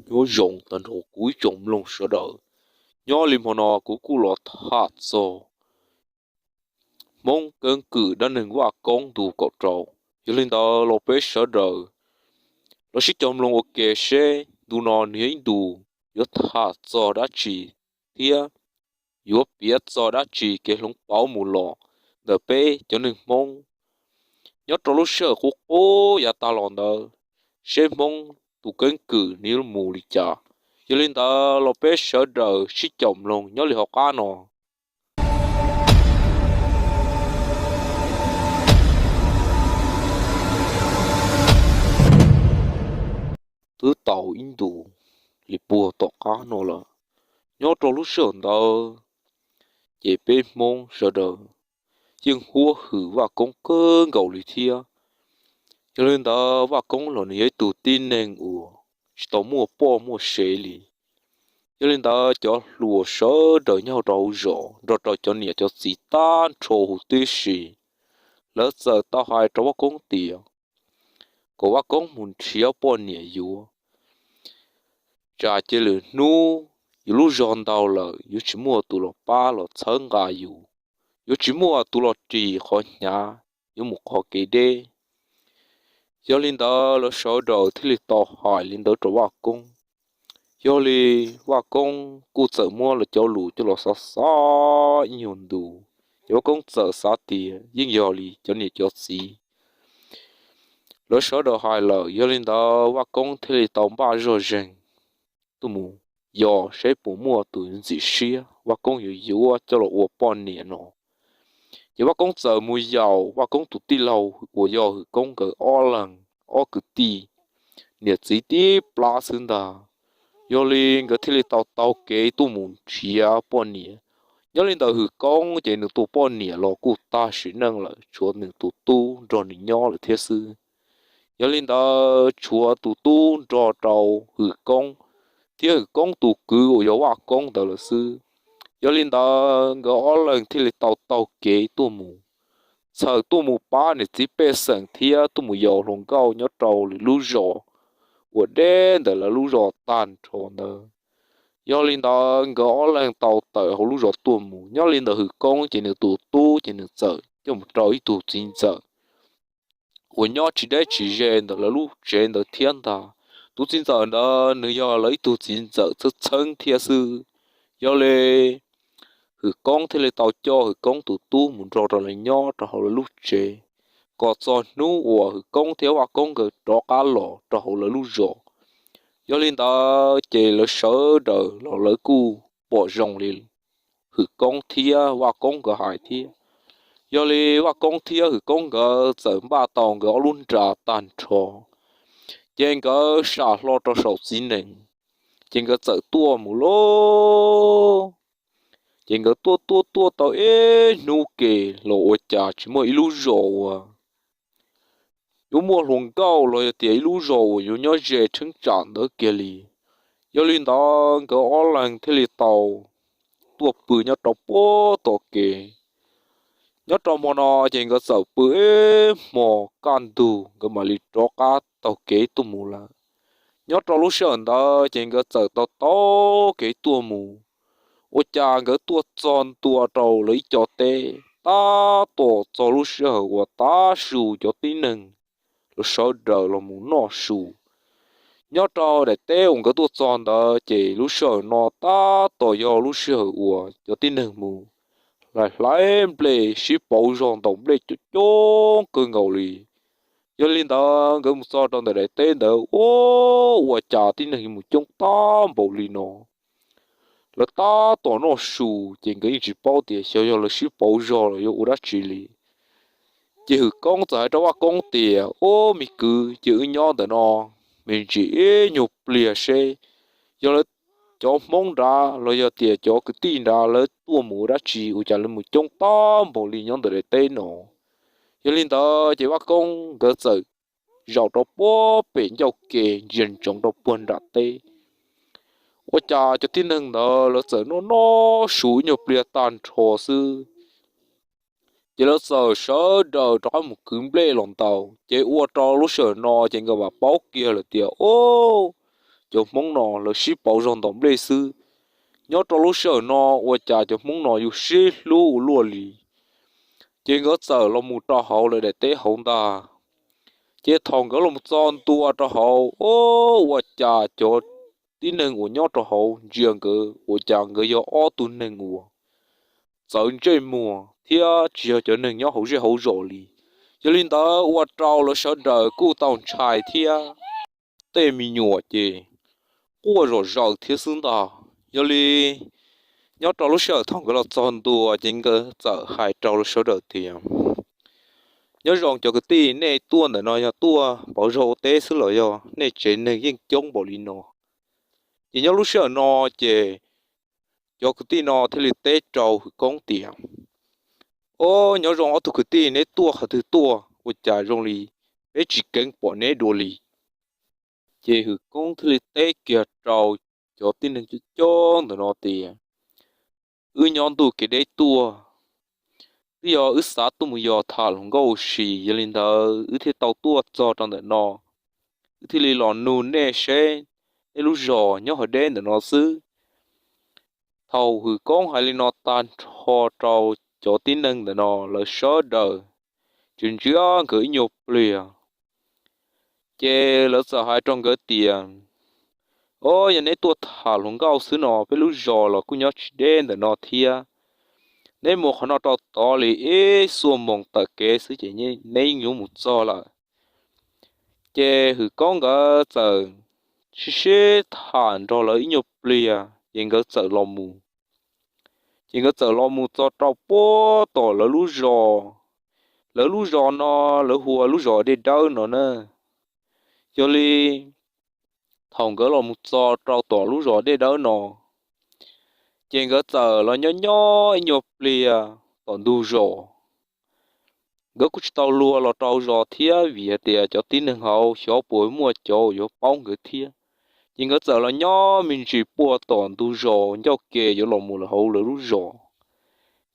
Nyob zoo tag nrho kuv ib tsoom mloog sawv daws, nyob li hmo no kuv kuj los tham txog Hmoob keeb kwm dab neeg Vaj Koob ntu kaum rau. Yog li ntawd los peb sawv daws los sib cog mloog ua ke seb ntu no nws yog ib ntu yuav tham txog dab tsi thiab yuav piav txog dab tsi kev hloov pauv mus los ntawm peb cov neeg Hmoob nyob rau lub sij hawm qub qub yav tag los ntawd, seb Hmoob tus keeb kwm nws yuav mus li cas. Yog li ntawd los peb sawv daws sib cog mloog nyob li hauv qab no. Twb tau ib ntus li puag tom qab no lawm, nyob rau lub sij hawm ntawd ces peb Hmoob sawv daws yeej huab hwm Vaj Koob kawg nkaus li thiab. Yog li ntawd Vaj Koob los nws yog ib tug tib neeg uas tsis tau muaj poj muaj sev li. Yog li ntawd cov hluas sawv daws nyob rau hauv zos nrog rau cov niam cov txiv tag nrho huv tib si, lawv txawm tau hais rau Vaj Koob tias kom Vaj Koob mus nrhiav poj niam yuav, tsam cia lwm hnub yus lub zog ntau lawm yuav tsis muaj tus los pab los txhawb nqa yus, yuav tsis muaj tus los ris qhov hnyav yuav mus qhov kev deb. Yog li ntawd lawv sawv daws thiaj li tau hais li ntawd rau Vaj Koob. Yog li Vaj Koob kuj txawm muab lawv cov lus coj los xav xav ib nyuag ntu, ces Vaj Koob txawm xav tias yeej yog li cov niam cov txiv lawv sawv daws hais lawm. Yog li ntawd Vaj Koob thiaj li tau npaj zog zeeg tuaj mus yos seb puas muaj tus ntxim siab Vaj Koob yuav yuav coj los ua poj niam no. Ces Vaj Koob txawm mus yaum Vaj Koob tus tij laug uas yog Hwm Koob nkawd ob leeg, ob kwv tij, niam txiv tib plab xwb ntag. Yog li nkawd thiaj li tau taug kev tuaj mus nrhiav poj niam. Nyob li ntawd Hwm Koob ces nws tus poj niam los kuj tag sim neej lawm, tshuav nws tus tub nrog nws nyob lawm thiab xwb. Yog li ntawd tshuav tus tub nrog rau Hwm Koob thiab Hwm Koob tus kwv uas yog Vaj Koob ntawd lawm xwb. Yog li ntawd nkawd ob leeg thiaj li tau taug kev tuaj mus, txhawm tuaj mus pab niam txiv pej xeem thiab tuaj mus yos hluas nkauj nyob rau lwm lub zos uas deb ntawm lawv lub zos tag nrho ntawd. Yog li ntawd nkawd ob leeg tau tawm hauv lub zos tuaj mus. Nyob li ntawd Hwm Koob ces nws tus tub ces nws txawm coj mus rau ib tug txiv ntxawm uas nyob tsis deb tsis ze ntawm lawv lub tsev ntawd thiab ntag. Tus txiv ntxawm ntawd nws yog lawv ib tug txiv ntxawm txheeb txheeb thiab xwb. Yog li Hwm Koob thiaj li tau coj Hwm Koob tus tub mus nrog rau lawv nyob rau hauv lawv lub tsev, kom txog hnub uas Hwm Koob thiab Vaj Koob nkawd rov qab los rau hauv lawv lub zos. Yog li ntawd ces lawv sawv daws los lawv kuj pom zoo li Hwm Koob thiab Vaj Koob nkawd hais thiab. Yog li Vaj Koob thiab Hwm Koob nkawd txawm npaj tau nkawd ob lub nra tag nrho, ces nkawd sam hlo rau saum txiv nees, ces nkawd txawm tuaj mus lauj. Ces nkawd tuaj tuaj tuaj tau ib hnub ke los ua cas tsis muaj ib lub zos uas yuav muaj hluas nkauj los yog tias ib lub zos uas yuav nyob ze cheeb tsam ntawd kiag li. Yog li ntawd nkawd ob leeg thiaj li tau tuaj pw nyob rau puag tom kev. Nyob rau hmo no ces nkawd txawm pw ib hmo kaj ntug nkawd mam li rov qab taug kev tuaj mus lawm. Nyob rau lub sij hawm ntawd ces nkawd txawm tau taug kev tuaj mus. Ua cas nkawd tuaj txog ntua rau lawv ib co teb, tab tom txog lub sij hawm uas tav su cov tib neeg los sawv daws los mus noj su. Nyob rau daim teb uas nkawd tuaj txog ntawd ces lub sij hawm no tab tom yog lub sij hawm uas cov tib neeg mus hlais hlais nplej sib pauv zog ntaus nplej coob coob kawg nkaus li. Yog li ntawd nkawd mus txog rau ntawm daim teb ntawd, ua cas tib neeg mus coob tag npaum li no. Lawv tab tom noj su, ces nkawd yeej tsis paub tias xyov yog lawv sib pauv zog los yog ua dab tsi li. Ces Hwm Koob txawm hais rau Vaj Koob tias, Ub, me kwv, cia wb nyob ntawm no me ntsis ib nyuag pliag seb yog lawv cov Hmoob nrad los yog tias cov kwv tij nrad lawv tuaj mus ua dab tsi ua cas lawv mus coob tag npaum li nyob ntawm daim teb no. Yog li ntawd ces Vaj Koob nkawd txawm zaum rau puag pem ncauj ke ntsia ntsoov rau puag nram teb. Ua cas cov tib neeg ntawd lawv txawm noj noj su ib nyuag pliag tag nrho xwb, ces lawv txawm sawv daws rov qab mus kwv nplej los ntaus. Ces ua rau lub sij hawm no ces nkawd mam paub kiag lawm tias, Ub, cov Hmoob no lawv sib pauv zog ntaus nplej xwb. Nyob rau lub sij hawm no ua cas cov Hmoob no yus sib hlub ua luaj li. Ces nkawd txawm los mus rau hauv lawv daim teb hauv ntag. Ces thaum nkawd los mus txog ntua rau hauv, o, ua cas cov tib neeg uas nyob rau hauv ntsia nkawd ua cas nkawd yog ob tug neeg uas txawv ntsej muag thiab tsis yog cov neeg nyob hauv zej hauv zos li. Yog li ntawd ua rau lawv sawv daws kuj tau ntshai thiab. Tej me nyuam ces quaj zom zaws thiab xwb ntag. Yog li nyob rau lub sij hawm thaum nkawd los txog ntua ces nkawd txawm hais rau lawv sawv daws tias, nyob zoo cov kwv tij, nej tuaj ntawm no yog tuaj pauv zog ua teb xwb los yog nej tsev neeg yeej coob npaum li no? Ces nyob lub sij hawm no ces cov kwv tij no thiaj li teb rau Hwm Koob tias, o, nyob zoo ob tug kwv tij, neb tuaj qhov twg tuaj ua cas zoo li peb tsis keev pom neb dua li? Ces Hwm Koob thiaj li teb kiag rau cov tib neeg coob coob ntawm no tias, wb nyob ntuj kev deb tuaj, twb yog wb xav tuaj mus yos tham hluas nkauj ua si, yog li ntawd wb thiaj tau tuaj txog rau ntawm no. Wb thiaj li los nug nej seb nej lub zos nyob hauv deb ntawm no xwb. Thaum Hwm Koob hais li no tag nrho rau cov tib neeg ntawm no, lawv sawv daws tsis ntsiab nkawd ib nyuag pliag. Ces lawv txawm hais rau nkawd tias, o, yog neb tuaj tham hluas nkauj xwb no peb lub zos los kuj nyob tsis deb ntawm no thiab. Neb mus qhov no rau tod li ib xuab moos taw kev xwb ces neb yuav mus txog lawm. Ces Hwm Koob nkawd txawm sib sib tham nrog lawv ib nyuag pliag ces nkawd txawm los mus. Ces nkawd txawm los mus txog rau puag tom lawv lub zos. Lawv lub zos no lawv hu ua lub zos Dej Dawb no na. Yog li thaum nkawd los mus txog rau tom lub zos Dej Dawb no, ces nkawd txawm los nyob nyob ib nyuag pliag tom ntug zos. Nkawd kuj tsis tau luag los rau hauv zos thiab vim hais tias cov tib neeg hauv xyov puas muaj cov uas yuav paub nkawd thiab. Ces nkawd txawm los nyob me ntsis puag tom ntug zos ncauj ke yuav los mus lawm hauv lawv lub zos.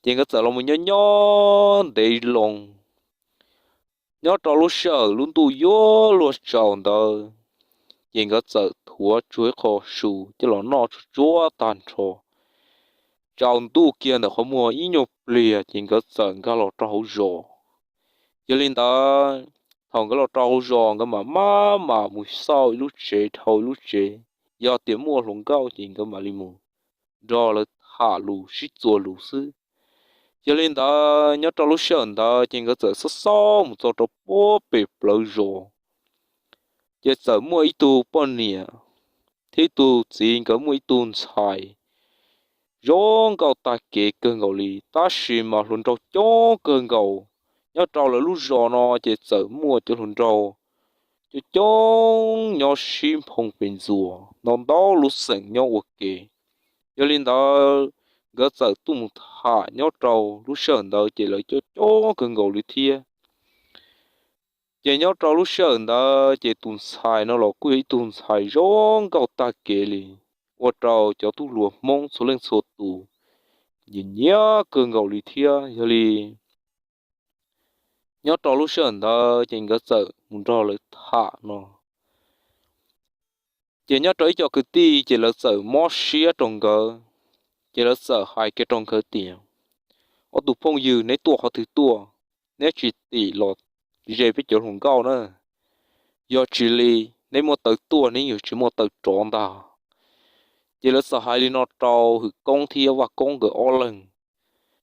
Ces nkawd txawm los mus nyob nyob ntev loo. Nyob rau lub sij hawm lub ntuj yuav luag tsaus ntawd, ces nkawd txawm thuav tsuag ib qho su coj los noj tsuag tsuag tag nrho. Tsaus ntuj kiag ntawm qhov muag ib nyuag pliag ces nkawd txawm nkag los rau hauv zos. Yog li ntawd, thaum nkawd los rau hauv zos nkawd mam maj mam mus xauj ib lub tsev dhau ib lub tsev, yog tias muaj hluas nkauj ces nkawd mam li mus nrog lawv tham lus sib txuas lus xwb. Yog li ntawd nyob rau lub sij hawm ntawd ces nkawd txawm xauj xauj mus txog rau puag pem plawv zos, ces txawm muaj ib tug poj niam thiab ib tug txiv, nkawd muaj ib tug ntxhais zoo nkauj tag kev kawg nkaus li, tab sis mas hluas nraug coob kawg nkaus. Nyob rau lawv lub zos no ces txawm muaj cov hluas nraug coob coob nyob sib nphoo pes ntxuas, ntau ntau lub xeem nyob ua ke. Yog li ntawd, nkawd txawm tuaj mus tham nyob rau lub sij hawm ntawd ces lawv coob coob kawg nkaus li thiab. Ces nyob rau lub sij hawm ntawd ces tus ntxhais no los kuj yog ib tug ntxhais zoo nkauj tag kev li, ua rau cov tub hluas Hmoob txhua leej txhua tus nyiam nyiam kawg nkaus li thiab. Yog li nyob rau lub sij hawm ntawd ces nkawd txawm mus nrog lawv tham no. Ces nyob rau ib co kwv tij ces lawv txawm mob siab rau nkawd, ces lawv txawm hais kiag rau nkawd tias, ob tug phooj ywg, neb tuaj qhov twg tuaj? Neb tsis tim los ze peb cov hluas nkauj na, yog tsis li neb muaj taw tuaj neb yuav tsis muaj taw rov ntag. Ces lawv txawm hais li no rau Hwm Koob thiab Vaj Koob nkawd ob leeg.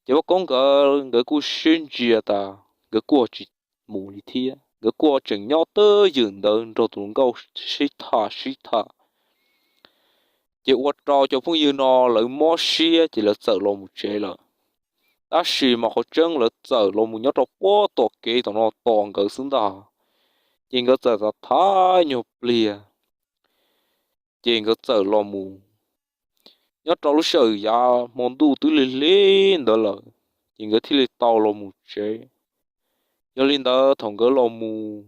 Ces Vaj Koob nkawd, nkawd kuj sib ntsia tas nkawd kuj tsis mus li thiab, nkawd kuj tseem nyob twj ywm ntawd nrog tus hluas nkauj sib tham sib tham. Ces ua rau cov phooj ywg no lawv mob siab ces lawv txawm los mus tsev lawm. Tab sis mas qhov tseeb lawv txawm los mus nyob rau puag tom kev tom no tos nkawd xwb ntag. Ces nkawd txawm tham tham nyuag pliag, ces nkawd txawm los mus. Nyob rau lub sij hawm yav hmo ntuj twb lig lig ntawd lawm, ces nkawd thiaj li tau los mus tsev. Yog li ntawd thaum nkawd los mus,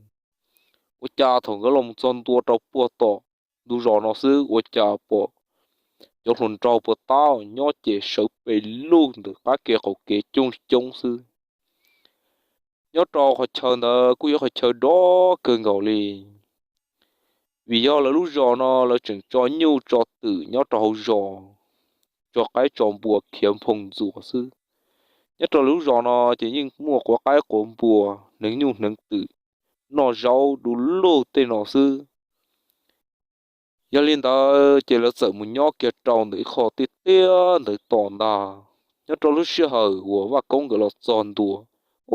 ua cas thaum nkawd los mus txog ntua rau puag tom ntug zos no xwb ua cas pom cov hluas nraug puag ta nyob ces sawv pes lug ntawm qab kev qaum kev coob li coob xwb. Nyob rau qhov chaw ntawd kuj yog qhov chaw dov kawg nkaus li. Vim yog lawv lub zos no lawv tseem tso nyuj tso twm nyob rau hauv zos, tso qaib tso npua khiav nphoo ntxuas xwb. Nyob rau lawv lub zos no ces yeej muaj quav qaib quav npua, hneev nyuj hneev twm, noj zaub du lug tej no xwb. Yog li ntawd ces lawv txawm mus nyob kiag rau ntawm ib qho tiaj tiaj ntawd tom ntag. Nyob rau lub sij hawm uas Vaj Koob nkawd los txog ntua,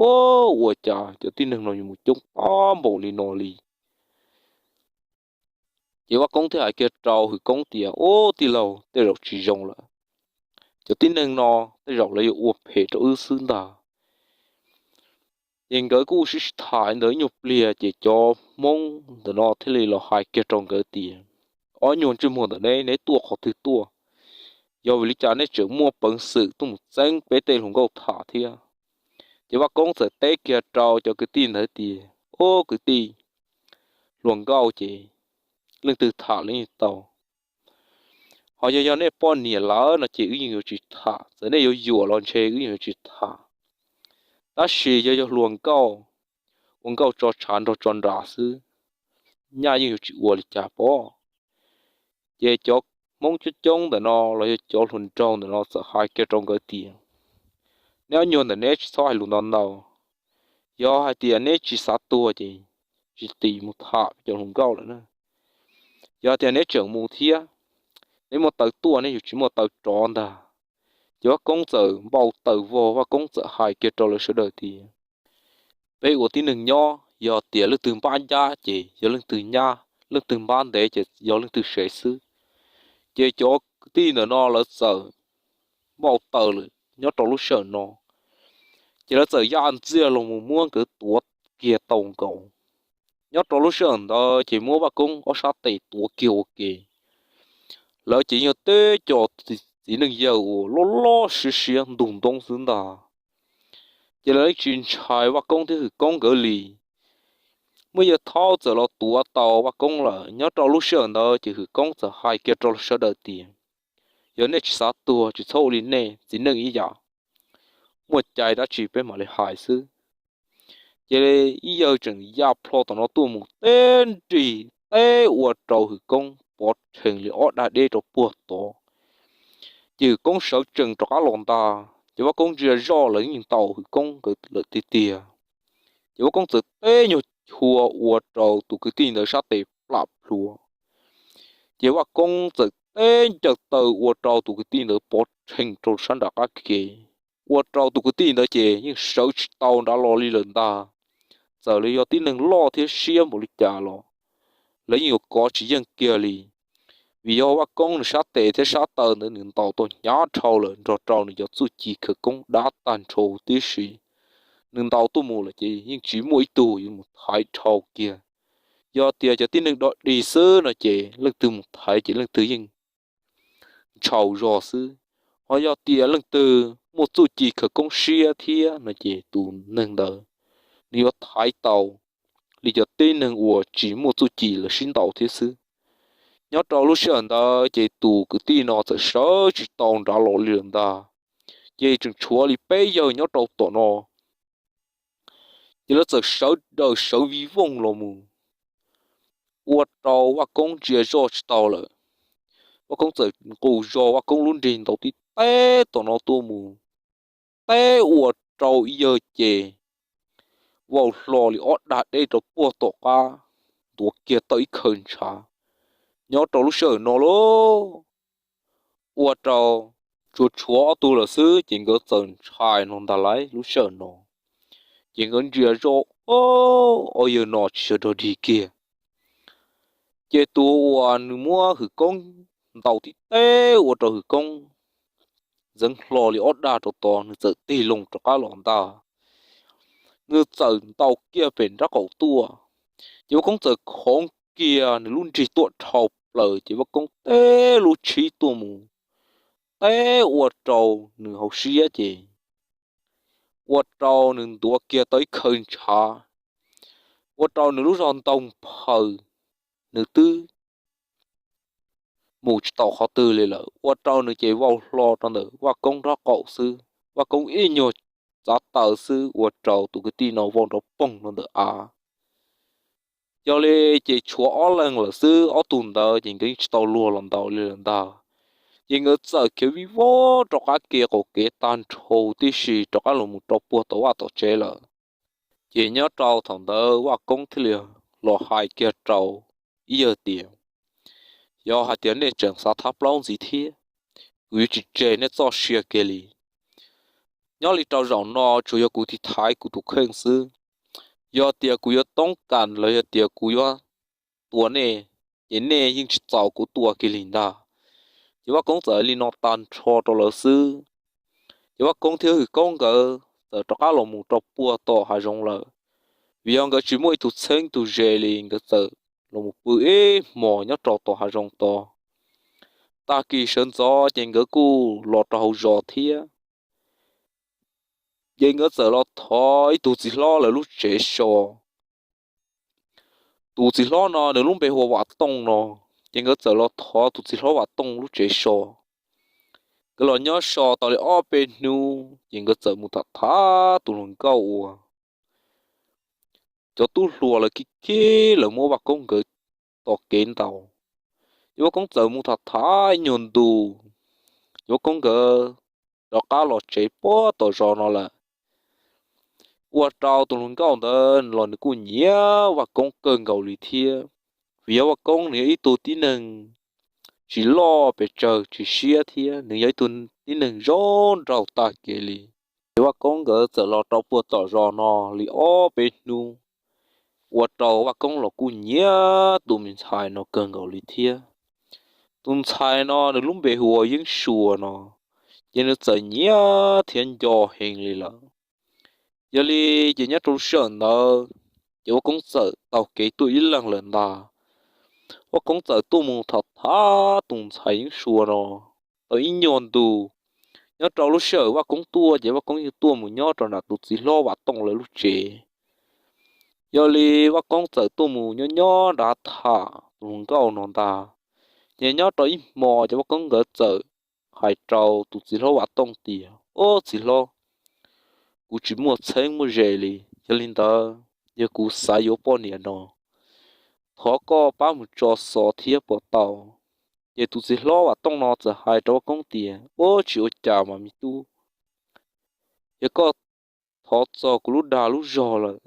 ua cas cov tib neeg no yuav mus coob tag npaum li no li. Ces Vaj Koob thiaj hais kiag rau Hwm Koob tias, Ub, tij laug, tej zaum tsis zoo lawm. Cov tib neeg no tej zaum lawv yuav ua phem rau wb xwb ntag. Ces nkawd kuj sib sib tham ntawd ib nyuag pliag ces cov Hmoob ntawm no thiaj li los hais kiag rau nkawd tias, Ob nyuag ntsej muag ntawm neb, neb tuaj qhov twg tuaj? Yog vim li cas neb tseem muaj peev xwm tuaj mus txeeb peb tej hluas nkauj tham thiab? Ces Vaj Koob txawm teb kiag rau cov kwv tij ntawd tias, Ub, kwv tij, hluas nkauj ces leej twg tham los yeej tau. Ho yog, yog nej poj niam lawm no ces wb yeej yuav tsis tham, txawm nej yuav yuam los ntshe wb yeej yuav tsis tham. Tab sis yog, yog hluas nkauj, ua nkauj tso tshav nrog tso nras xwb, nyaj yeej yuav tsis ua li cas pob. Ces cov Hmoob coob coob ntawm no los yog cov hluas nraug ntawm no txawm hais kiag rau nkawd tias, Neb ob nyuag ntawm neb tsis txhob hais lus ntau ntau. Yog hais tias neb tsis xav tuag ces tsis tim mus tham cov hluas nkauj lawm na. Yog tias neb tseem mus thiab, neb muaj taw tuaj, neb yuav tsis muaj taw rov ntag. Ces Vaj Koob txawm npau taws vog, Vaj Koob txawm hais kiag rau lawv sawv daws tias, Peb ua tib neeg nyob, yog tias leej twg npab ncab ces yog leej twg ncab, leej twg npab ntev ces yog leej twg sev xwb. Ces cov kwv tij ntawm no lawv txawm npau taws lawm nyob rau lub sij hawm no. Ces lawv txawm ya ntxiag los mus muab nkawd tuav kiag tau nkaus. Nyob rau lub sij hawm ntawd ces muab Vaj Koob ob sab tes tuav kiag ua ke. Lawv ces yog teb cov txiv neej yawg uas loj loj siab siab ntug ntoob xwb ntag. Ces lawv yeej tsis ntshai Vaj Koob thiab Hwm Koob nkawd li. Muaj yawg thaub txawm los tuav tau Vaj Koob lawm. Nyob rau lub sij hawm ntawd ces Hwm Koob txawm hais kiag rau sawv daws tias, Yog nej tsis xav tuag tsis txhob ua li nej txiv neej ib yam, muaj cai dab tsi peb mam li hais xwb. Ces ib yawg tseem ya plho tom no tuaj mus teb nrig teb ua rau Hwm Koob pov rhees li ob dag deb rau puag tod. Ces Hwm Koob sawv tsees rov qab los ntag, ces Vaj Koob ntsia zoj lawv yeej ntaus Hwm Koob nkawd lawm tiag tiag. Ces Vaj Koob txawm teb nyuag chua ua rau tus kwv tij ntawd sab tes plam plhuav. Ces Vaj Koob txawm teb ncaws taw ua rau tus kwv tij ntawd pov rhees rau sab nram qab kev, ua rau tus kwv tij ntawd ces yeej sawv tsis tau nrad los li lawm ntag. Txawm lawv yog tib neeg loj thiab siab npaum li cas los lawv yeej yuav kov tsis yeej kiag li. Vim yog Vaj Koob nws sab tes thiab sab taw ntawd nws ntaus tau hnyav dhau lawm nrog rau nws cov txuj ci khawv koob dab tag nrho huv tib si. Nws ntaus tuaj mus lawm ces yeej tsis muaj ib tug yuav mus thaiv dhau kiag. Yog tias cov tib neeg dog dig xwb no ces leej twg mus thaiv ces leej twg yeej ntshaus zog xwb. Ho yog tias leej twg muaj txuj ci khawv koob siab thiab no ces tus neeg ntawd nws yuav thaiv tau li cov tib neeg uas tsis muaj txuj ci lawv sib ntaus thiab xwb. Nyob rau lub sij hawm ntawd ces tus kwv tij no txawm sawv tsis tau nrad los li lawm ntag. Ces tseem tshuav li peb yawg nyob rau tom no. Ces lawv txawm sawv daws sawv vij vooj los mus, ua rau Vaj Koob ntsia zoj tsis tau lawm. Vaj Koob txawm nqus zog Vaj Koob lub nrig ntaus tib teb tom no tuaj mus, teb ua rau ib yawg ces vau hlo li ob dag deb rau puag tom qab, ntuav kiag tau ib khaws ntshav. Nyob rau lub sij hawm no lauj, ua rau tsuas tshuav ob tug lawm xwb ces nkawd txawm ntshai no ntag lauj. Lub sij hawm no ces nkawd ntsia zoj, ob yawg no tsis yog dog dig kiag. Ces tus uas nws muab Hwm Koob ntaus tib teb ua rau Hwm Koob ntxeev hlo li ob dag rau tod, nws txawm tig loo rov qab los ntag. Nws txawm ntaus kiag pem nraub qaum tuaj, ces Vaj Koob txawm khoov kiag nws lub nrig tuaj dhau plaws ces Vaj Koob teb lub tshib tuaj mus, teb ua rau nws hauv siab ces ua rau nws ntuav kiag tau ib khaws ntshav, ua rau nws lub zog ntoo phaws, nws twb mus tsis tau qhov twg li lawm, ua rau nws ces vau hlo rau ntawm Vaj Koob nraub qaum xwb. Vaj Koob ib nyuag txav taw xwb ua rau tus kwv tij no vau nrov poog rau ntawm av. Yog li ces tshuav ob leeg lawm xwb, ob tug ntawd ces nkawd yeej tsis tau luag los ntaus li lawm ntag. Ces nkawd txawm khiav vij voog rov qab kev qaum kev tag nrho tib si rov qab los mus rau puag tom vaj tom tsev lawm. Ces nyob rau thaum ntawd Vaj Koob thiaj li los hais kiag rau ib yawg tias, Yog hais tias nej tseem xav thab plaub ntxiv thiab, kuv yuav tsis tseg nej txoj sia kiag li. Nyob li rau zaum no tsuas yog kuv tiv thaiv kuv tus kheej xwb. Yog tias kuv yuav toob kas los yog tias kuv yuav tua nej, ces nej yeej tsis txaus kuv tua kiag li ntag. Ces Vaj Koob txawm li no tag nrho rau lawv xwb. Ces Vaj Koob thiab Hwm Koob nkawd txawm rov qab los mus rau puag tom hav zoov lawm, vim yog nkawd tsis muaj ib tug txheeb tug ze li, nkawd txawm los mus pw ib hmos nyob rau tom hav zoov tod. Tag kis sawv ntxov ces nkawd kuj los rau hauv zos thiab. Ces nkawd txawm los thov ib tug txiv hlob lawv lub tsev so. Tus txiv hlob no nws lub npe hu ua Vam Tooj no. Ces nkawd txawm los thov tus txiv hlob Vam Tooj lub tsev so. Nkawd los nyob so tau li ob peb hnub ces nkawd txawm mus tham tham tus hluas nkauj uas cov tub hluas lawv khib khib lawv muab Vaj Koob nkawd tom kev ntaus. Ces Vaj Koob txawm mus tham tham ib nyuag ntu, ces Vaj Koob nkawd rov qab los tsev puag tom zos no lawm. Ua rau tus hluas nkauj ntawd los nws kuj nyiam Vaj Koob kawg nkaus li thiab, vim yog Vaj Koob nws yog ib tug tib neeg tsis loj pes tsawg tsis siab thiab nws yog ib tug tib neeg zoo nraug tag kev li. Ces Vaj Koob nkawd txawm los rau puag tom zos no li ob peb hnub, ua rau Vaj Koob los kuj nyiam tus me ntxhais no kawg nkaus li thiab. Tus ntxhais no nws lub npe hu ua Yeeb Suas no, ces nws txawm nyiam thiab nco heev li lawm. Yog li ces nyob rau lub sij hawm ntawd, ces Vaj Koob txawm taug kev tuaj ib leeg lawm ntag. Vaj Koob txawm tuaj mus tham tham tus ntxhais Yeeb Suas no tau ib nyuag ntu. Nyob rau lub sij hawm Vaj Koob tuaj ces Vaj Koob yeej tuaj mus nyob rau nram tus txiv hlob Vam Tooj lawv lub tsev. Yog li Vaj Koob txawm tuaj mus nyob nyob nrad tham tus hluas nkauj no ntag. Ces nyob rau ib hmo ces Vaj Koob nkawd txawm hais rau tus txiv hlob Vam Tooj tias, Ob txiv hlob, kuv tsis muaj txheeb muaj ze li, yog li ntawd yog kuv xav yuav poj niam no, thov koj pab mus tso xov thiab puas tau? Ces tus txiv hlob Vam Tooj no txawm hais rau Vaj Koob tias, Ub, tsis ua cas mas me tub, yog koj thov txog kuv lub dag lub zog lawm,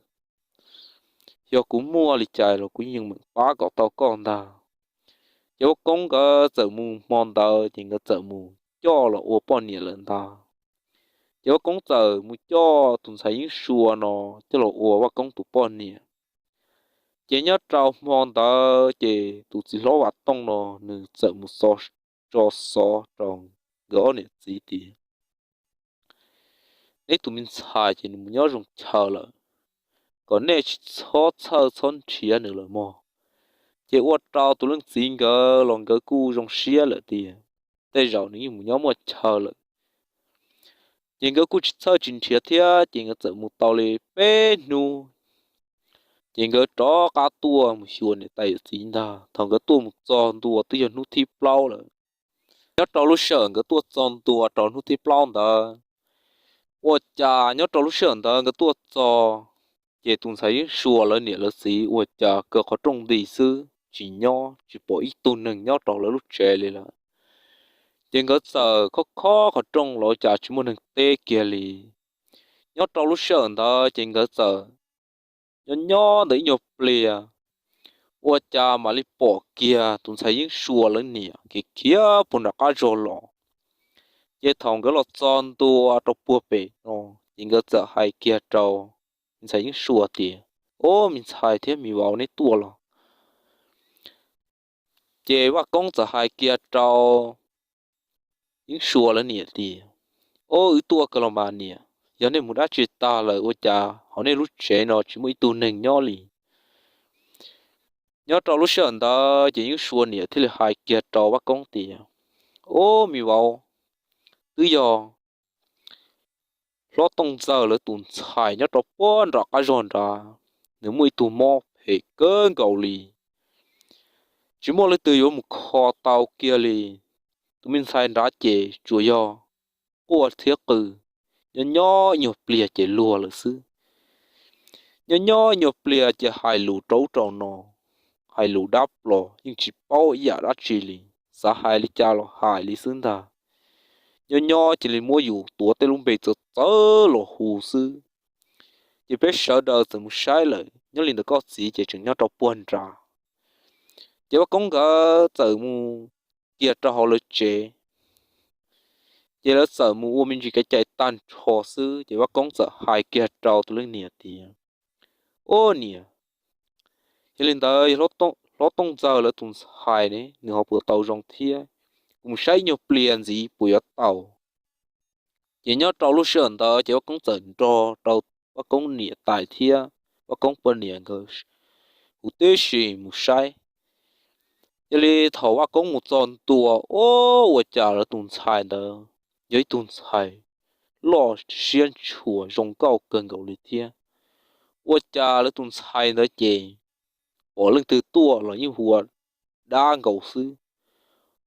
yog kuv muaj li cas los kuv yeej meem pab kom tau koj ntag. Ces Vaj Koob nkawd txawm mus hmo ntawd ces nkawd txawm mus coj los ua poj niam lawm ntag. Ces Vaj Koob txawm mus coj tus ntxhais Yeeb Suas no coj los ua Vaj Koob tus poj niam. Ces nyob rau hmo ntawd ces tus txiv hlob Vam Tooj no nws txawm mus tso xov rau nkawd ob niam txiv tias, Neb tus me ntxhais ces nws mus nyob zoo chaw lawm, kom nej tsis txhob txhawj txhob nrhiav nws lawm mog. Ces ua rau tus leej txiv nkawd los nkawd kuj zoo siab lawm tias tej zaum nws yeej mus nyob muaj chaw lawm. Ces nkawd kuj tsis txhawj tsis nrhiav thiab ces nkawd txawm mus tau li peb hnub, ces nkawd rov qab tuaj mus xyuas niam tais yawm txiv ntag. Thaum nkawd tuaj mus txog ntua twb yog hnub thib plaub lawm. Nyob rau lub sij hawm nkawd tuaj txog ntua rau hnub thib plaub ntawd, ua cas nyob rau lub sij hawm ntawd nkawd tuaj txog, ces tus ntxhais Yeeb Suas lawv niam lawv txiv ua cas kaw qhov rooj nti xwb tsis nyob, tsis pom ib tug neeg nyob rau lawv lub tsev li lawm. Ces nkawd txawm khob khob qhov rooj los ua cas tsis muaj neeg teb kiag li. Nyob rau lub sij hawm ntawd ces nkawd txawm nyob nyob ntawd ib nyuag pliag, ua cas mam li pom kiag tus ntxhais Yeeb Suas lawv niam khiav khiav puag nram qab zog los. Ces thaum nkawd los txog ntua rau puag pem no, ces nkawd txawm hais kiag rau me ntxhais Yeeb Suas tias, Ob, me ntxhais thiab me vauv, neb tuaj los? Ces Vaj Koob txawm hais kiag rau Yeeb Suas lawv niam tias, Ob, wb tuaj kawg los mas niam, yog nej mus dab tsi tag lawm ua cas hauv nej lub tsev no tsis muaj ib tug neeg nyob li? Nyob rau lub sij hawm ntawd ces Yeeb Suas niam thiaj li hais kiag rau Vaj Koob tias, Ob, me vauv, twb yog hlob Tooj Ntxawg lawv tus ntxhais nyob rau puag nram qab zog nrad, nws muaj ib tug mob phem kawg nkaus li, tsis muaj leej twg yuav mus kho tau kiag li. Tus me ntxhais nrad ces tsuas yog quaj thiab qw, nyob nyob ib nyuag pliag ces luag lawm xwb. Nyob nyob nyuag pliag ces hais lus rau ub rau no, hais lus dab plos yeej tsis paub ib yam dab tsi li, xav hais li cas los hais li xwb ntag. Nyob nyob cia li muab yus tuav tej lub npe txawv txawv los hu xwb. Ces peb sawv daws txawm mus saib lawm, nyob li ntawm koj txiv ces tseem nyob rau puag nrad. Ces Vaj Koob nkawd txawm mus kiag rau hauv lawv tsev. Ces lawv txawm mus ua me ntsis kev cai tag nrho xwb, ces Vaj Koob txawm hais kiag rau tus leej niam tias, Ub niam, yog li ntawd yog hlob Tooj Ntxawg lawv tus ntxhais ne, nws ho puas tau zoo thiab? Kuv mus saib ib nyuag pliag ntxiv puas yuav tau. Ces nyob rau lub sij hawm ntawd ces Vaj Koob txawm nrog rau Vaj Koob niam tais thiab Vaj Koob poj niam nkawd huv tib si mus saib. Yog li thaum Vaj Koob mus txog ntua, ub, ua cas lawv tus ntxhais ntawd yog ib tug ntxhais loj siab ntshua zoo nkauj kawg nkaus li thiab. Ua cas lawv tus ntxhais ntawd ces pom leej twg tuaj los yeej hu ua dab nkaus xwb.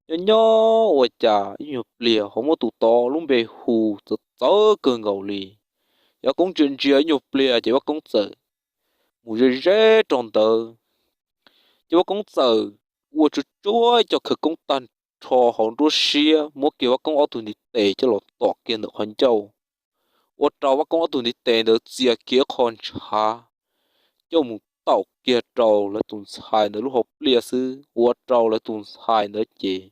Nyob nyob ua cas ib nyuag pliag ho muab tus tod lub npe hu txawv txawv kawg nkaus li. Ces Vaj Koob ntsia ntsia ib nyuag pliag ces Vaj Koob txawm mus ze ze rau ntawd. Ces Vaj Koob txawm ua tsuag tsuag ib co khawv koob tag nrho hauv nruab siab, muab kiag Vaj Koob ob tug ntiv tes coj los tom kiag ntawm qhov ncauj, ua rau Vaj Koob ob tug ntiv tes ntawd txia kiag qho ntshav coj mus taum kiag rau lawv tus ntxhais ntawd lub hauv pliaj xwb, ua rau lawv tus ntxhais ntawd ces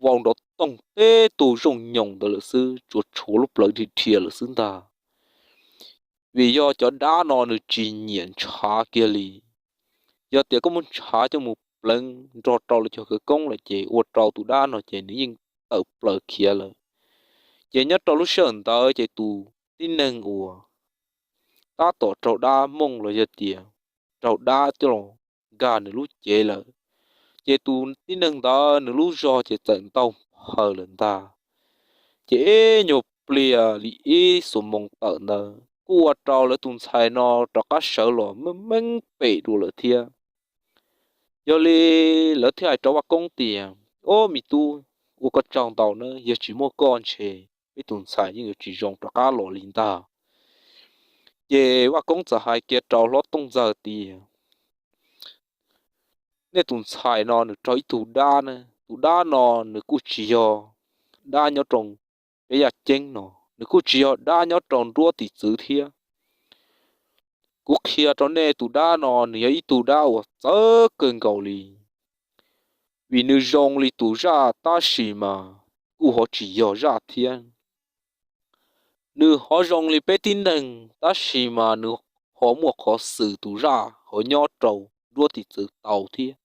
vau nrov toog teb tug zooj nyoos ntawd lawm xwb, tsuas tshuav lub plawv dhia dhia lawm xwb ntag. Vim yog cov dab no nws tsis nyiam ntshav kiag li. Yog tias koj muab ntshav coj mus pleev nrog rau lawv cov khawv koob lawm ces ua rau tus dab no ces nws yeej tawm plaws khiav lawm. Ces nyob rau lub sij hawm ntawd ces tus tib neeg uas tab tom raug dab mooj los yog tias raug dab coj los nkag nws lub cev lawm, ces tus tib neeg ntawd nws lub zog ces txawm ntaug phaws lawm ntag. Ces ib nyuag pliag li ib xuab moos tawm ntawd kuj ua rau lawv tus ntxhais no rov qab sawv los meej meeb pem dua lawm thiab. Yog li lawv thiaj hais rau Vaj Koob tias, Ob, me tub, ua koj tsaug ntau na, yog tsis muaj koj ntshe peb tus ntxhais yeej yuav tsis zoo rov qab los li ntag. Ces Vaj Koob txawm hais kiag rau hlob Tooj Ntxawg tias, Nej tus ntxhais no nws raug ib tug dab na, tus dab no nws kuj tsis yog dab nyob rau peb yaj ceeb no, nws kuj tsis yog dab nyob rau nruab tim txwv thiab. Kuv qhia rau nej, tus dab no nws yog ib tug dab uas txawv kawg nkaus li. Vim nws zoo li tus zaj tab sis mas kuj ho tsis yog zaj thiab. Nws ho zoo li peb tib neeg tab sis mas nws ho muaj qhov xwm tus zaj ho nyob rau nruab tim txwv tau thiab.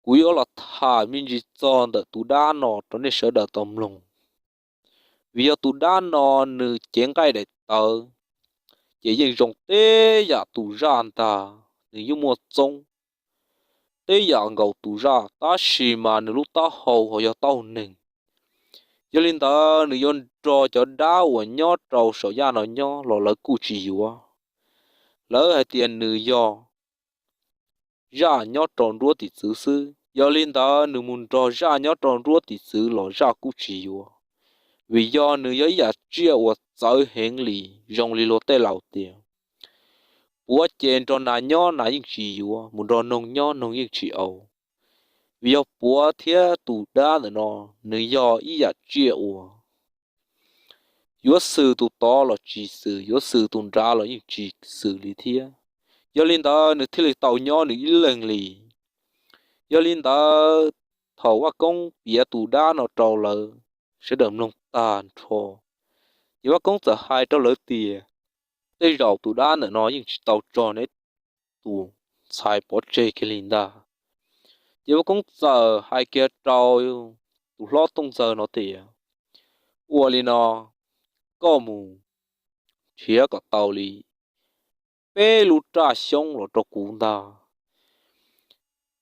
Kuv yuav los tham me ntsis txog ntawm tus dab no rau nej sawv daws tau mloog. Vim yog tus dab no nws cev nqaij daim tawv, ces yeej zoo teb yam tus zaj ntag, nws yeej muaj txoob. Teb yam nkaus tus zaj tab sis mas nws lub taub hau ho yog taub hau neeg. Yog li ntawd nws yuav nrog cov dab uas nyob rau saum yaj no nyob los lawv kuj tsis yuav. Lawv hais tias nws yog zaj nyob rau nruab tim txwv xwb, yog li ntawd nws mus nrog zaj nyob rau nruab tim txwv los zaj kuj tsis yuav. Vim yog nws yog ib yam tsiaj uas txawv heev li, zoo li luag tej laus tias, puav ces nrog nas nyob nas yeej tsis yuav, mus nrog noog nyob noog yeej tsis au. Vim yog puav thiab tus dab ntawm no nws yog ib yam tsiaj uas yuav xwm tus tod los tsis xwm, yuav xwm tus nrad los yeej tsis xwm li thiab. Yog li ntawd nws thiaj li tau nyob nws ib leeg li. Yog li ntawd thaum Vaj Koob piav tus dab no rau lawv sawv daws mloog tag nrho, ces Vaj Koob txawm hais rau lawv tias, Tej zaum tus dab ntawm no yeej tsis tau tso neb tus ntxhais pov tseg kiag li ntag. Ces Vaj Koob txawm hais kiag rau tus hlob Tooj Ntxawg no tias, Ua li no, koj mus nrhiav kom tau li peb lub raj xyoob los rau kuv ntag.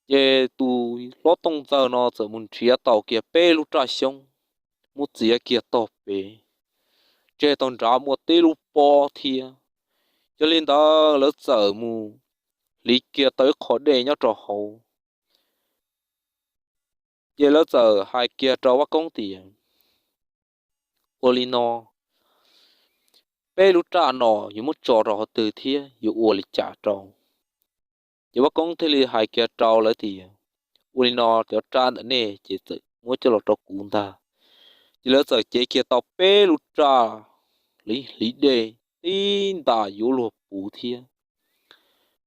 Ces tus hlob Tooj Ntxawg no txawm mus nrhiav tau kiag peb lub raj xyoob, muab txiav kiag tog pem, tseg tau nrad muaj tib lub pob thiab. Yog li ntawd lawv txawm mus hliv kiag tau ib qho dej nyob rau hauv. Ces lawv txawm hais kiag rau Vaj Koob tias, Ua li no, peb lub raj no yuav muab tso rau qhov twg thiab yuav ua li cas rau? Ces Vaj Koob thiaj li hais kiag rau lawv tias, ua li no, cov raj ntawm nej ces txawm muab coj los rau kuv ntag. Ces lawv txawm cev kiag tau peb lub raj hliv dej tib ntas yuav luag puv thiab.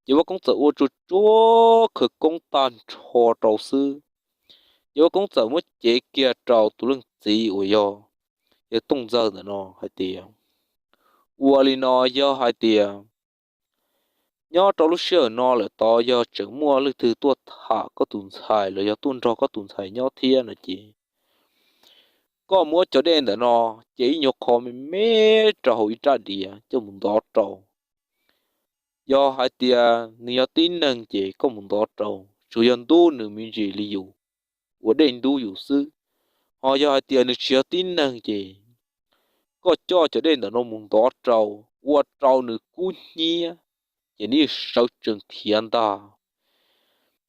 Ces Vaj Koob txawm ua tsuag tsuag khawv koob tag nrho rau xwb. Ces Vaj Koob txawm muab cev kiag rau tus leej txiv uas yog yawg Tooj Ntxawg ntawm no hais tias, ua li no, yog hais tias nyob rau lub sij hawm no lawm tod yog tseem muaj leej twg tuaj tham koj tus ntxhais los yog tuaj nrog koj tus ntxhais nyob thiab no ces koj muab cov dej ntawm no ces ib nyuag qho me me rau hauv ib rab diav coj mus ntov rau. Yog hais tias nws yog tib neeg ces koj mus ntov rau, tsuas yog ntub nws me ntsis li yus ua dej ntub yus xwb. Ho yog hais tias nws tsis yog tib neeg ces koj coj cov dej ntawm no mus ntov rau, ua rau nws kub hnyiab, ces nws sawv tsees khiav ntag.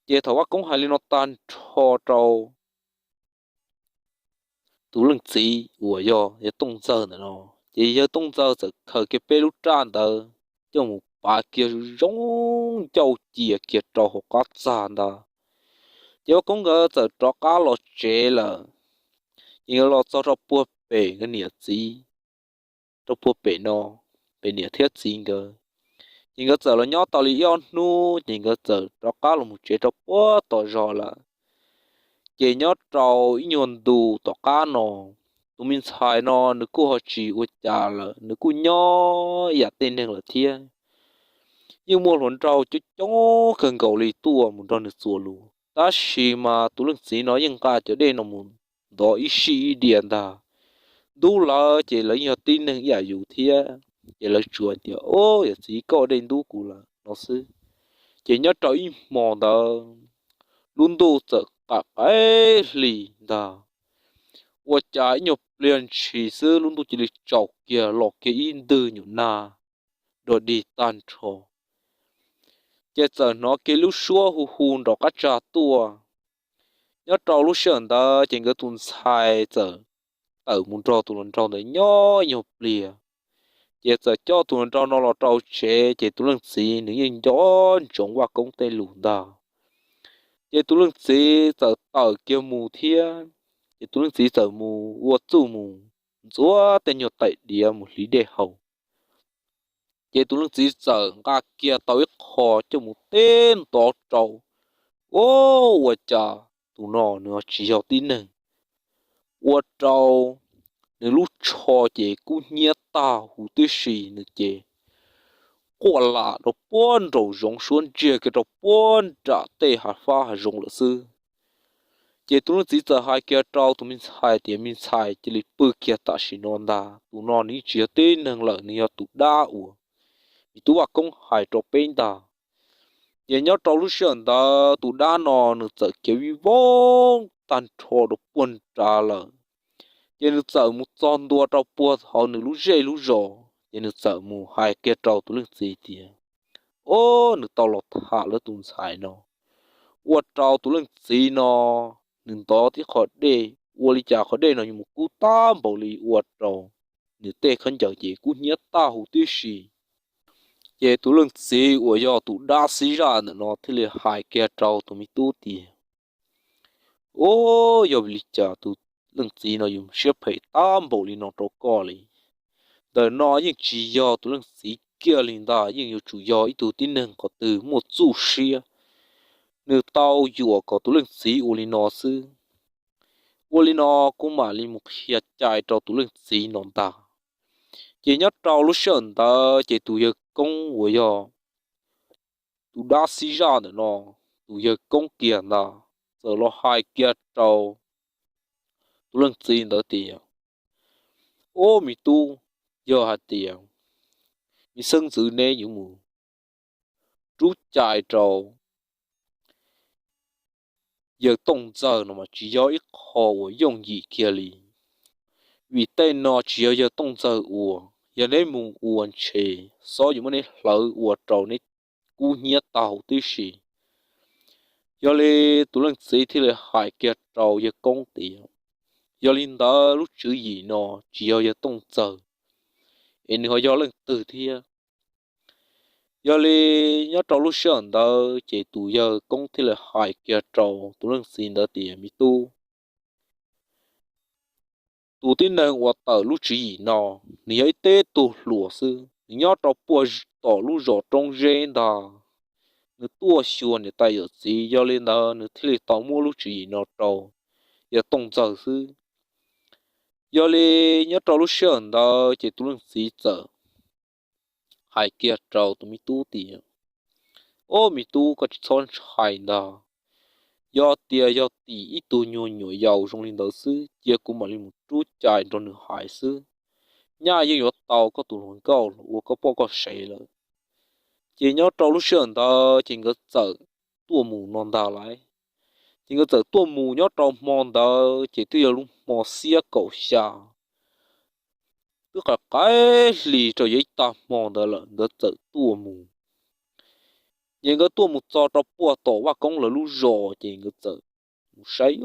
Ces thaum Vaj Koob hais li no tag nrho rau tus leej txiv uas yog yawg Tooj Ntxawg ntawm no, ces yawg Tooj Ntxawg txawm khaws kiag peb lub raj ntawd coj mus pav kiag zoo ncauj cia kiag rau hauv qab txag ntag. Ces Vaj Koob nkawd txawm rov qab los tsev lawm. Ces nkawd los txog rau puag pem nkawd niam txiv, rau puag pem no, pem niam thiab txiv nkawd. Ces nkawd txawm los nyob tau li ib ob hnub ces nkawd txawm rov qab los mus tsev rau puag tom zos lawm. Ces nyob rau ib nyuag ntu tom qab no, tus me ntxhais no nws kuj ho tsis ua cas lawm, nws kuj nyob ib yam tej neeg lawm thiab. Yeej muaj hluas nraug coob coob kawg nkaus li tuaj mus nrog nws txuas lus, tab sis mas tus leej txiv no yeej nqa cov dej no mus ntov ib sij ib diav ntag. Ntub lawv ces lawv yeej yog tib neeg ib yam yus thiab, ces lawv tsuas tias, o, yawm txiv, koj ua dej ntub kuv lawm no xwb. Ces nyob rau ib hmo ntawd, lub ntuj txawm qam qaib hli ntag. Ua cas ib nyuag pliag ntshis xwb lub ntuj cia li tsaus kiag los kiag ib ntwg nyuam nag dog dig tag nrho. Ces txawm hnov kiag lub suab hu hu nraum qab tsag tuaj. Nyob rau lub sij hawm ntawd ces nkawd tus ntxhais txawm tawm mus nrog tus hluas nraug ntawd nyob ib nyuag pliag. Ces txawm coj tus hluas nraug no los rau tsev, ces tus leej txiv nws yeej nco ntsoov Vaj Koob tej lus ntag. Ces tus leej txiv txawm tawm kiag mus thiab. Ces tus leej txiv txawm mus ua txuj mus ntxuav tej nyuag tais diav mus hliv dej haus. Ces tus leej txiv txawm nqa kiag tau ib qho coj mus teb ntov rau. O, ua cas tus no nws tsis yog tib neeg, ua rau nws lub tsho ces kub hnyiab tag huv tib si, nws ces quaj lam rau puag nraum zoov, suab ntsiag kiag rau puag nram tej hav fab hav zoov lawm xwb. Ces tus leej txiv txawm hais kiag rau tus me ntxhais tias, me ntxhais, cia li pw kiag tam sim no ntag, tus no nws tsis yog tib neeg lawm, nws yog tus dab uas me tub Vaj Koob hais rau peb ntag. Ces nyob rau lub sij hawm ntawd tus dab no nws txawm khiav vij voog tag nrho rau puag nrad lawm. Ces nws txawm mus txog ntua rau puag hauv nws lub zej lub zos, ces nws txawm mus hais kiag rau tus leej txiv tias, o, nws tau los tham lawv tus ntxhais no, ua rau tus leej txiv no nws ntov tib qho dej, ua li cas qhov dej no yuav mus kub tag npaum li, ua rau nws tej khaub ncaws ces kub hnyiab tag huv tib si. Ces tus leej txiv uas yog tus dab xib zaj ntawm no thiaj li hais kiag rau tus me tub tias, o, yog vim li cas tus leej txiv no yuav siab phem tag npaum li no rau koj li? Ntawm no yeej tsis yog tus leej txiv kiag li ntag, yeej yuav tsum yog ib tug tib neeg qhov twg muaj txuj siab, nws tau yuam kom tus leej txiv ua li no xwb. Ua li no kuv mam li mus qhia cai rau tus leej txiv no ntag. Ces nyob rau lub sij hawm ntawd ces tus yawg koob uas yog tus dab xib zaj ntawm no, tus yawg koob kiag ntag, txawm los hais kiag rau tus leej txiv ntawd tias, o, me tub, yog hais tias me xeeb ntxwv neb yuav mus rub cai rau yawg Tooj Ntxawg no mas tsis yog ib qho uas yooj yim kiag li, vim tej no tsis yog yawg Tooj Ntxawg ua. Yog neb mus ua ntshe xob yuav muab neb hlawv ua rau neb kub hnyiab tag huv tib si. Yog li tus leej txiv thiaj li hais kiag rau yawg koob tias, yog li ntawd lub tswv yim no tsis yog yawg Tooj Ntxawg, es nws ho yog leej twg thiab. Yog li nyob rau lub sij hawm ntawd ces tus yawg koob thiaj li hais kiag rau tus leej txiv ntawd tias, Me tub, tus tib neeg uas tawm lub tswv yim no, nws yog ib tug hluas xwb, nws nyob rau puag tom lub zos roob zeb ntag. Nws tuaj xyuas niam tais yawm txiv, yog li ntawd nws thiaj li tau muab lub tswv yim no rau yawg Tooj Ntxawg xwb. Yog li nyob rau lub sij hawm ntawd ces tus leej txiv txawm hais kiag rau tus me tub tias, Ob, me tub, koj tsis txhob ntshai ntag. Yog tias yog tim ib tug nyuag nyuam yaus zoo li ntawd xwb, cia kuv mam li mus rub cai nrog nws hais xwb. Nyaj yeej yuav tau koj tus hluas nkauj los ua koj poj koj sev lawm. Ces nyob rau lub sij hawm ntawd ces nkawd txawm tuaj mus no ntag lauj. Ces nkawd txawm tuaj mus nyob rau hmo ntawd ces twb yog lub hmo xiab kaum xya, twb qaim qaim hli rau yog ib tag hmo ntawd lawm nkawd txawm tuaj mus. Ces nkawd tuaj mus txog rau puag tom Vaj Koob lawv lub zos ces nkawd txawm mus saib,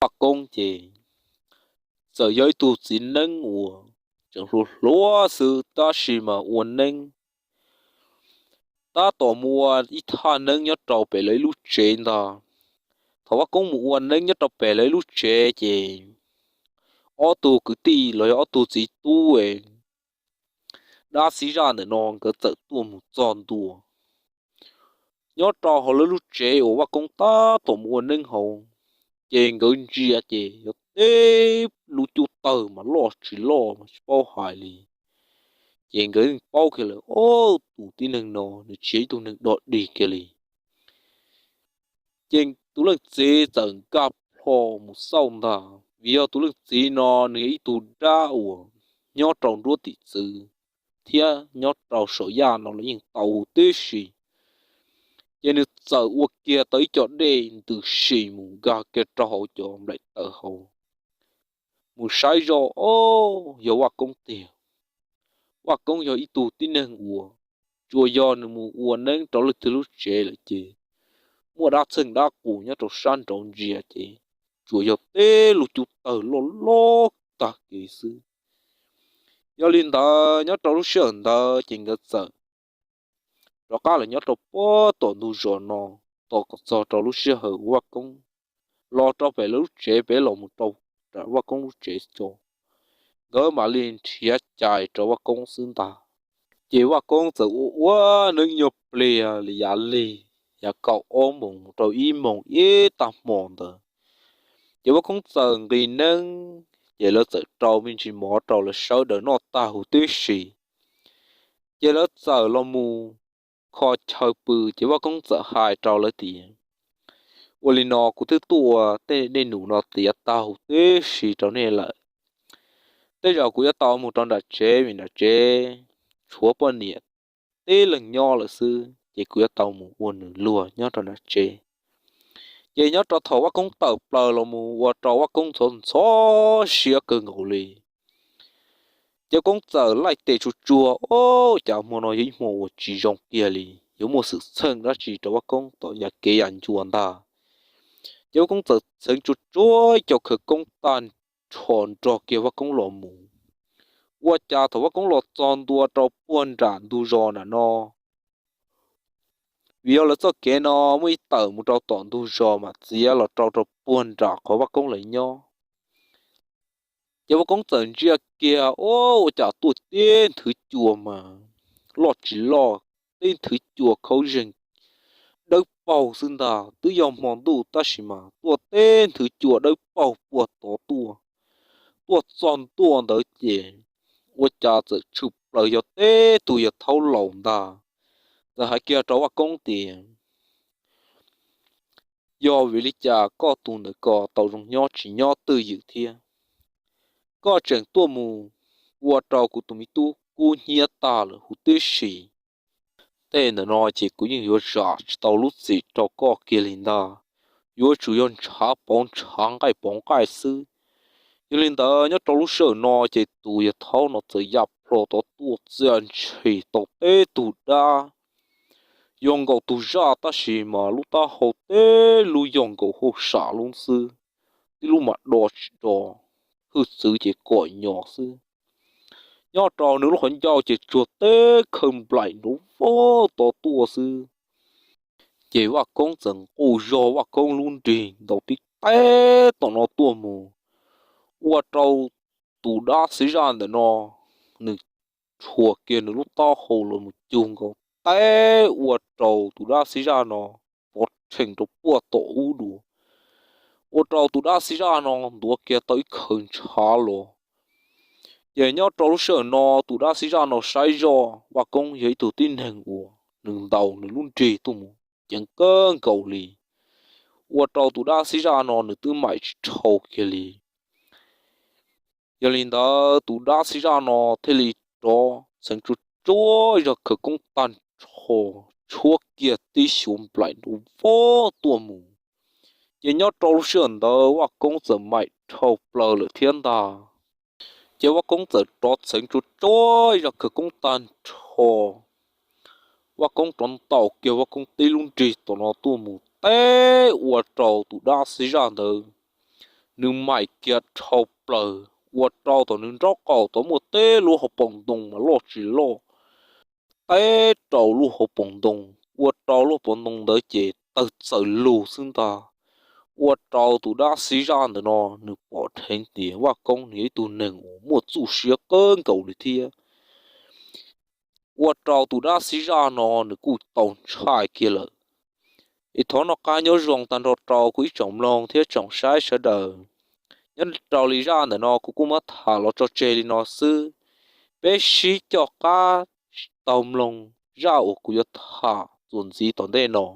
Vaj Koob ces txawm yog ib tug txiv neeb uas tseem hluas hluas xwb tab sis mas ua neeb tab tom mus ua ib thaj neeb nyob rau pem lawv ib lub tsev ntag. Thaum Vaj Koob mus ua neeb nyob rau pem lawv ib lub tsev ces ob tug kwv tij los yog ob tug txiv tub dab xib zaj ntawm no nkawd txawm tuaj mus txog ntua nyob rau hauv lawv lub tsev uas Vaj Koob tab tom mus ua neeb hauv. Ces nkawd ntsia ces yog teb lub cub tawg mas loj tsis loj mas tsis paub hais li. Ces nkawd yeej paub kiag lawm, Ob, tus tib neeg no nws tsis yog ib tug neeg dog dig kiag li. Ces tus leej txiv txawm nkag plho mus xauj ntag, vim yog tus leej txiv no nws yog ib tug dab uas nyob rau nruab tim txwv thiab nyob rau saum yaj no los yeej tau huv tib si. Ces nws txawm ua kiag tau ib co dej ntws si mus nkag kiag rau hauv cov nplaim taws hauv, mus saib zoj, Ob, yog Vaj Koob tiag. Vaj Koob yog ib tug tib neeg uas tsuas yog nws mus ua neeb rau leej twg lub tsev lawm ces muaj dab txheej dab qus nyob rau sab nraud ntsia ces tsuas yog teb lub cub tawg loj loj tag kev xwb. Yog li ntawd nyob rau lub sij hawm ntawd ces nkawd txawm rov qab los nyob rau puag tom ntug zos no, tos kom txog rau lub sij hawm uas Vaj Koob los rau pem lawv lub tsev pem los mus rau Vaj Koob lub tsev tso, nkawd mam li nrhiav cai rau Vaj Koob xwb ntag. Ces Vaj Koob txawm ua ua neeb nyuag pliag li yav lig, yav kaum ob moos mus rau ib moos ib tag hmo ntawd. Ces Vaj Koob txawm nqis neeb, ces lawv txawm rau me ntsis mov rau lawv sawv daws noj tag huv tib si. Ces lawv txawm los mus kho chaw pw, ces Vaj Koob txawm hais rau lawv tias, Ua li no kuv twb tuaj ua tej dej num no tiav tag huv tib si rau nej lawm. Tej zaum kuv yuav tau mus rau nram tsev vim nram tsev tshuav poj niam tib leeg nyob lawm xwb, ces kuv yuav tau mus ua nws luag nyob rau nram tsev. Ces nyob rau thaum Vaj Koob tawm plaws los mus ua rau Vaj Koob ntxhov ntxhov siab kawg nkaus li. Ces Vaj Koob txawm laij tes tsuag tsuag, Ob, cas hmo no yog ib hmo uas tsis zoo kiag li, yuav muaj xwm txheej dab tsi rau Vaj Koob tom yav kev yav ncua ntag. Ces Vaj Koob txawm txheev tsuag tsuag ib co khawv koob tag nrho nrog kiag Vaj Koob los mus. Ua cas thaum Vaj Koob los txog ntua rau puag nram ntug zos nram no, vim yog lawv txoj kev no muaj ib tawm mus rau tom ntug zos mas txiav los rau rau puag nram qhov Vaj Koob lawv nyob. Ces Vaj Koob txawm ntsia kiag, Ob, ua cas tuaj teb nthwv cua mas loj tsis loj, teb nthwv cua khaub zeeg dawb paug xwb ntag. Twb yog hmo ntuj tab sis mas tuaj teb nthwv cua dawb paug puag tod tuaj. Tuaj txog ntua ntawd ces ua cas txawm tshwm plaws yog teb tug yawg thaub laus ntag. Txawm hais kiag rau Vaj Koob tias, Yog vim li cas koj tus ntawm ko tau zoo nyob tsis nyob twj ywm thiab? Koj tseem tuaj mus ua rau kuv tus me tub kub hnyiab tag lawm huv tib si. Tej ntawm no ces kuv yeej yuav zam tsis tau lub txim rau koj kiag li ntag. Yuav tsum yog ntshav pauv ntshav nqaij pauv nqaij xwb. Yog li ntawd nyob rau lub sij hawm no ces tus yawg thaub no txawm ya plho tod tuaj txia ntshis tau teb tug dab yog nkaus tus zaj tab sis mas lub taub hau teb lub yog nkaus hauj sam lub xwb, tib lub mas do tsis do, hwj txwv ces kom nyos xwb. nyob rau nws lub qhov ncauj ces tsuag teb khawv nplaim nrov vog tod tuaj xwb. Ces Vaj Koob txawm nqus zog Vaj Koob lub nrig ntaus tib teb tom no tuaj mus, ua rau tus dab xiv zaj ntawm no nws rhuas kiag nws lub taub hau los mus cug nkaus teb ua rau tus dab xiv zaj no pov rhees rau puag tom ub dua, ua rau tus dab xiv zaj no ntuav kiag tau ib khawv ntshav los. Ces nyob rau lub sij hawm no tus dab xiv zaj no saib zoj Vaj Koob yog ib tug tib neeg uas nws ntaus nws lub nrig tuaj mus ceev kawg nkaus li, ua rau tus dab xiv zaj no nws twb maim tsis dhau kiag li. Yog li ntawd tus dab xiv zaj no thiaj li rov txheev tsuag tsuag zog khawv koob tag nrho tshuab kiag tib xyuas nplaim nrov vog tuaj mus. Ces nyob rau lub sij hawm ntawd Vaj Koob txawm maim dhau plaws lawm thiab ntag. Ces Vaj Koob txawm rov txheev tsuag tsuag zog khawv koob tag nrho, Vaj Koob rov ntaus kiag Vaj Koob tib lub nrig tom no tuaj mus teb ua rau tus dab xiv zaj ntawd nws maim kiag dhau plaws, ua rau tom nws nraub qaum tod muaj teb lub hauv paus ntoo mas loj tsis loj, teb rau lub hauv paus ntoo, ua rau lub hauv paus ntoo ntawd ces tawg txawm lug xwb ntag. Ua rau tus dab xiv zaj ntawm no nws pom dheev tias Vaj Koob nws yog ib tug neeg uas muaj txuj siab kawg nkaus li thiab, ua rau tus dab xiv zaj no nws kuj tau ntshai kiag lawm. Es thov noj qab nyob zoo tag nrho rau kuv ib tsoom mloog thiab tsoom saib sawv daws. Nyob rau li zaj ntawm no kuv kuj muab tham los tso tseg li no xwb. Peb sib coj qab taug mloog zaj uas kuv yuav tham txuas ntxiv tom ntej no.